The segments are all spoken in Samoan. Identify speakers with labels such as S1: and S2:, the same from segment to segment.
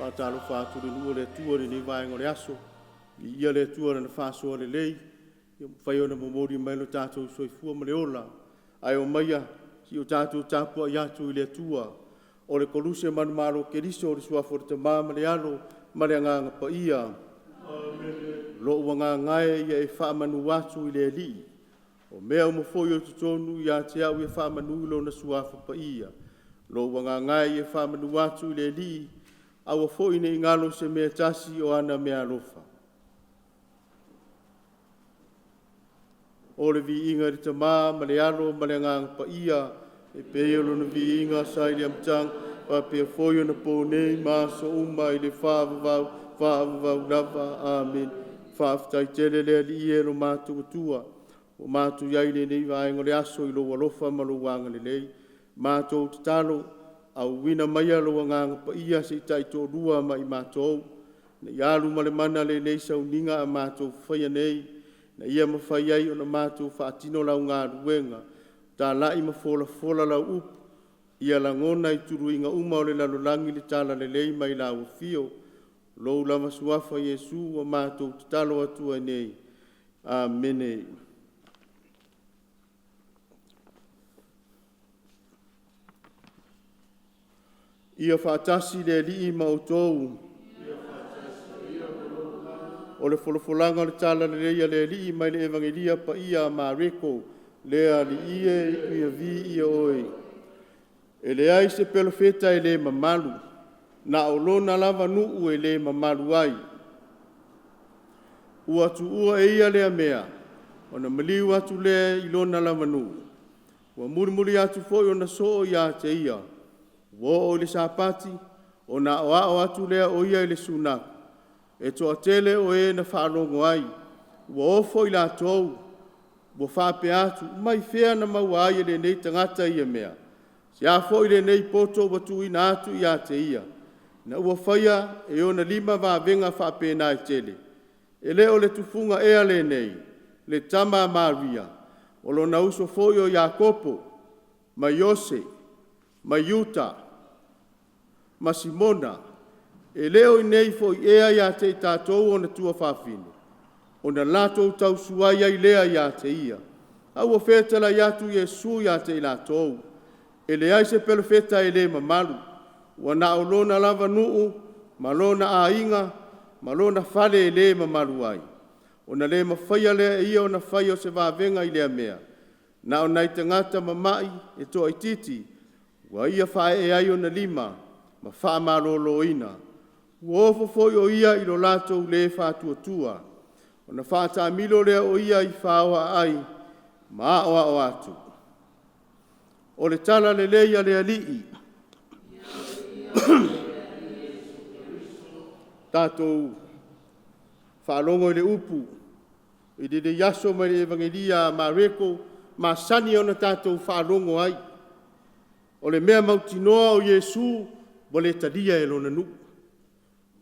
S1: Faatalofa atu i le nuu o le Atua i lenei vaega o le aso, viia le Atua i Lana faasoa lelei ua mafai ona momoli mai lo tatou soifua ma le ola, ae omaia se i o tatou tapuai atu i le Atua. O le Koluse manumalo o Keriso o le Suafa o le Tama ma le Alo ma le Agaga Paia. Lou agaga e, ia e faamanu atu i le Alii, o mea uma foi o i totonu ia te au ia faamanu i Lona Suafa Paia. Lou agaga e, ia e faamanu atu i le Alii, aua foi ne i galo se mea e tasi o ana meaalofa. O le viiga i le Tama ma le Alo ma le Agaga Paia, e pei o lona viiga sa i le amataga faapea foi onapo nei ma aso uma i le faavavau, faavavau lava. Amene. Faafetai tele le Alii e lo matou Atua ua matou i ai i lenei vaega o le aso i lou alofa ma lou agalelei. Matou tatalo, auina maia lou Agaga Paia se i taitoalua ma i matou, ina ia alu ma le mana lenei sauniga a matou faia nei, ina ia mafai ai ona matou faatino lau galuega, talai ma folafola lau upu, ia lagona i tuluiga uma o le lalolagi le talalelei mai lau afio. O lou lava Suafa Iesu ua matou tatalo atu ai nei, Amene. Ia faatasi le Alii ma outou. O le folafolaga o le Talalelei a le Alii mai le Evagelia Paia a Mareko. Le Alii e, ia viia Oe. E leai se Perofeta e le mamalu, na o lona lava nuu e le mamalu ai. Ua tuua e ia lea mea, ona maliu atu lea i lona lava nuu. Ua mulimuli atu foi ona soo ia te ia. Ua oo i le Sapati ona aoao atu lea o ia i le sunago. E toatele o e na faalogo ai, ua ofo i latou, ua faapea atu, mai fea na maua ai e lenei tagata ia mea? Se a foi lenei poto ua tuuina atu ia te ia, ina ua faia e ona lima vavega faapena e tele? E le o le tufuga ea lenei, le tama a Maria, o lona uso foi o Iakopo ma Iose ma Iuta ma Simona? E le o i inei foi ea ia te i tatou ona tuafafine? Ona latou tausuai ai lea ia te ia. A ua fetalai atu Iesu ia te i latou, E leai se Perofeta e le mamalu, ua na o lona lava nuu ma lona aiga ma lona fale e le mamalu ai. Ona le mafaia lea e ia ona faia o se vavega i lea mea, na o nai tagata mamai e toaitiiti ua ia faaee ai ona lima ma faamaloloina. Ua ofo foi o ia i lo latou le faatuatua. Ona faataamilo lea o ia i faoa aai ma aoao atu. O le Tala Lelei a le Alii. Tatou faalogo i le upu i lenei aso mai le Evagelia a Mareko, masani ona tatou faalogo ai. O le mea mautinoa o Iesu ua le talia e lona nuu,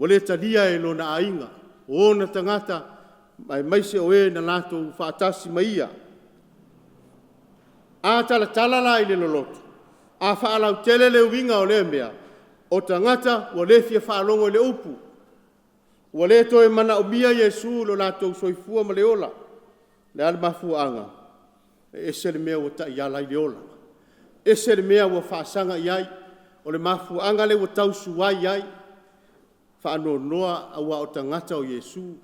S1: ua le talia e lona aiga, o ona tagata aemaise o e na latou faatasi ma ia. A talatala la i le loloto, a faalautele le uiga o lea mea, o tagata ua le fia faalogo i le upu, ua le toe manaomia Iesu i lo latou soifua ma le ola. O le a le mafuaaga? E ese le mea ua taiala ai le ola, ese le mea ua faasaga i ai, o le mafuaaga lea ua tausuai ai, faanoanoa aua o tagata o Iesu,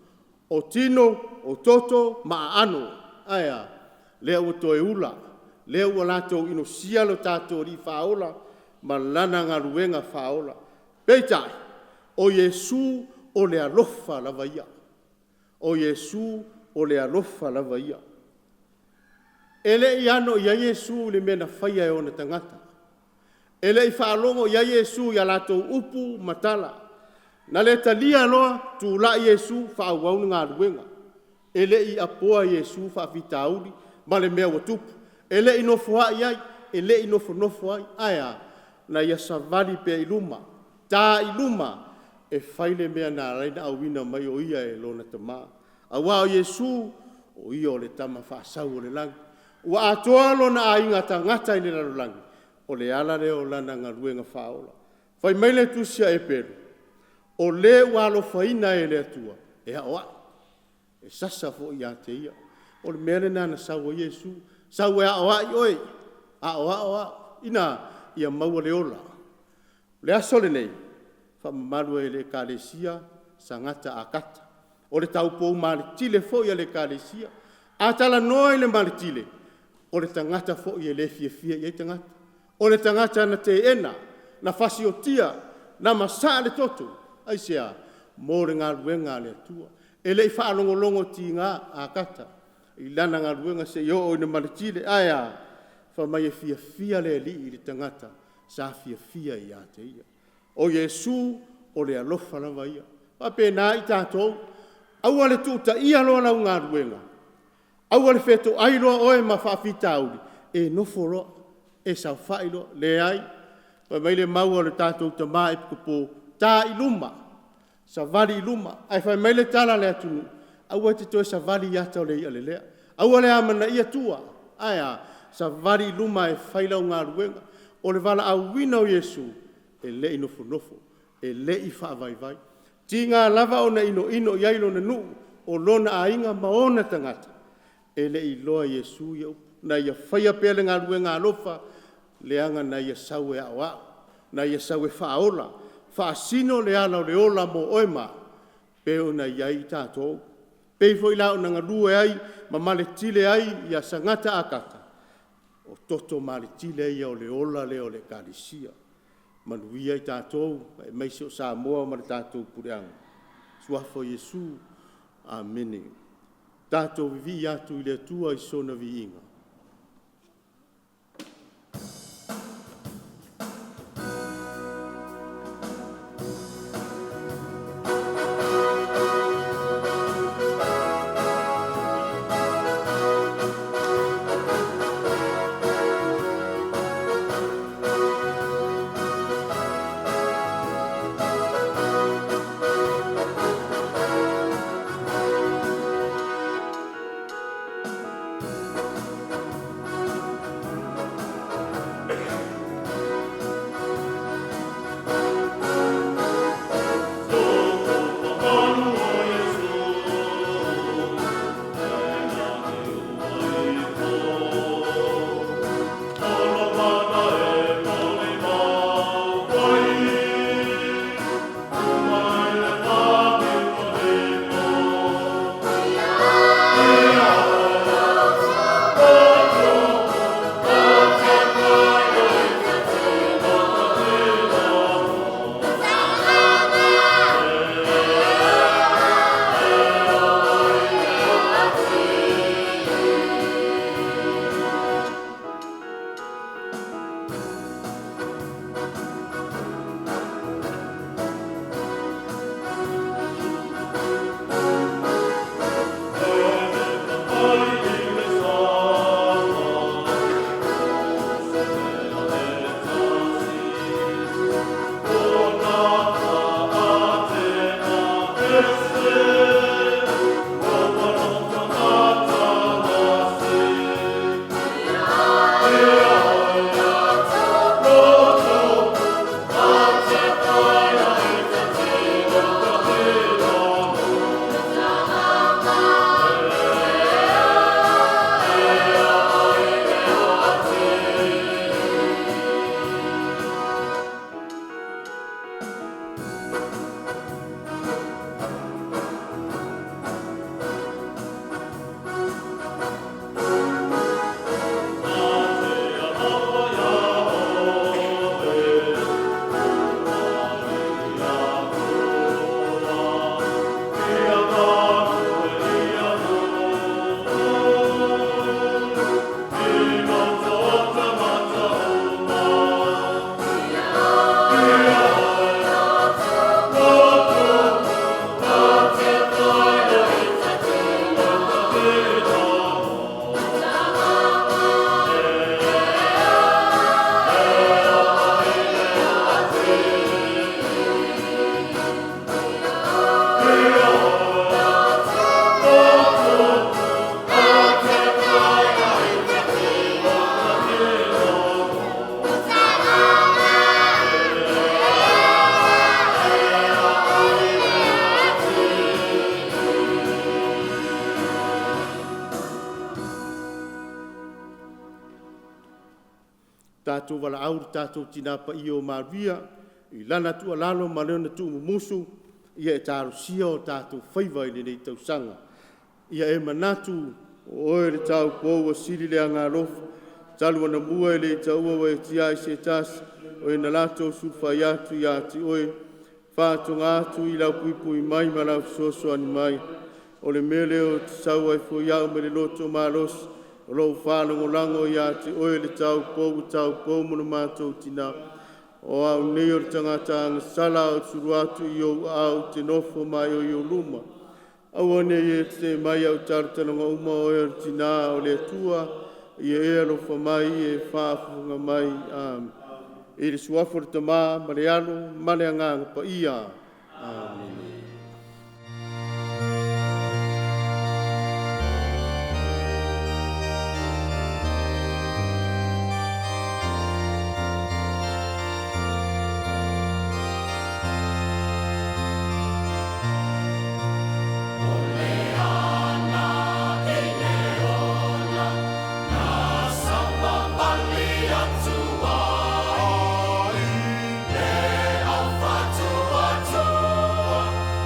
S1: o tino, o toto ma aano. Ae a? Lea ua toe ula, lea ua latou inosia lo tatou Alii Faaola ma Lana galuega faaola. Peitai, o Iesu o le alofa lava ia, o Iesu o le alofa lava ia. E le i ano i ai Iesu i le mea na faia e ona tagata, e le i faalogo i ai Iesu i a latou upu ma tala. Na le talia loa, tulai Iesu faaauau le galuega. E le i apoa Iesu faafitauli ma le mea ua tupu, e le i nofoai ai, e le i nofonofo ai, ae a? Na ia savali pea i luma, ta i luma e fai le mea na ala ai ona auina mai o Ia e lona Tama. Aua o Iesu, o Ia o le Tama faasau o le lagi, ua atoa lona aiga tagata i le lalolagi, o le ala lea o Lana galuega faaola. Fai mai le tusi a Eperu, O le ua alofaina e le Atua e aoai, e sasa foi ia te ia. O le mea lena na sau ai Iesu, sau e aoai oe, aoao au, ina ia maua le ola. O le aso lenei, faamamalu e le Ekalesia Sagata Ah Kata, o le taupou maletile foi a le Ekalesia. A talanoa i le maletile, o le tagata foi e le fiafia i ai tagata, o le tagata na teena, na fasiotia, na masaa le toto, aisea? Mo le galuega a le Atua. E le i faalogologotiga Ah Kata i lana galuega seia oo ina maletile, ae a? Fai mai e fiafia le Alii i le tagata sa fiafia ia te Ia. O Iesu, o le alofa lava Ia. E faapena i tatou, aua le tuu taia loa lau galuega, aua le fetoai loa oe ma faafitauli, e nofo loa, e saofai loa, leai. Fai mai le mau a le tatou tama Epikopo, ta i luma, savali i luma. Ae fai mai le tala a le atunuu, aua e te toe savali i ata o le ia lelea, aua le amanaia tua, ae a? Savali i luma e fai lau galuega. O le valaauina o Iesu, e le i nofonofo, e le i faavaivai, tiga lava ona inoino i ai lona nuu, o lona aiga ma ona tagata, e le i iloa e Iesu ia upu, na ia faia pea le galuega alofa, leaga na Ia sau e aoao, na Ia sau e faaola, faasino le ala o le ola mo oe ma au, e pei ona i ai tatou. E pei foi la ona galue ai ma maletile ai ia Sagata Ah Kata, o toto maletile ia o le ola lea o le Ekalesia. Manuia i tatou aemaise o Samoa ma le tatou puleaga, i le Suafa o Iesu, Amene. Tatou vivii atu i le Atua i sona viiga. tatou valaau i le tatou Tina Paia o Maria, i lana tuualalo ma lana tuumumusu, ia e talosia o tatou faiva i lenei tausaga. Ia e manatu o oe le taupou ua sili le agalofa, talu anamua e le i taua ua e tiai se tasi, o e na latou sulufai atu ia te oe, faatuga atu i lau puipui mai ma lau fesoasoani mai. O le mea lea ou te sau ai foi au ma le loto malosi, o lou faalagolago ia te oe le taupou, o taupou ma lo matou tina. O au nei o le tagata agasala ae ou te sulu atu i ou aao ou te nofo ma oi ou luma. Aua ne i e tetee mai i au talotaloga uma o oe o le Tina o le Atua, ia e alofa mai, ia e faafofoga mai. Amene. I le Suafa o le Tama ma le Alo ma le Agaga Paia. Amene.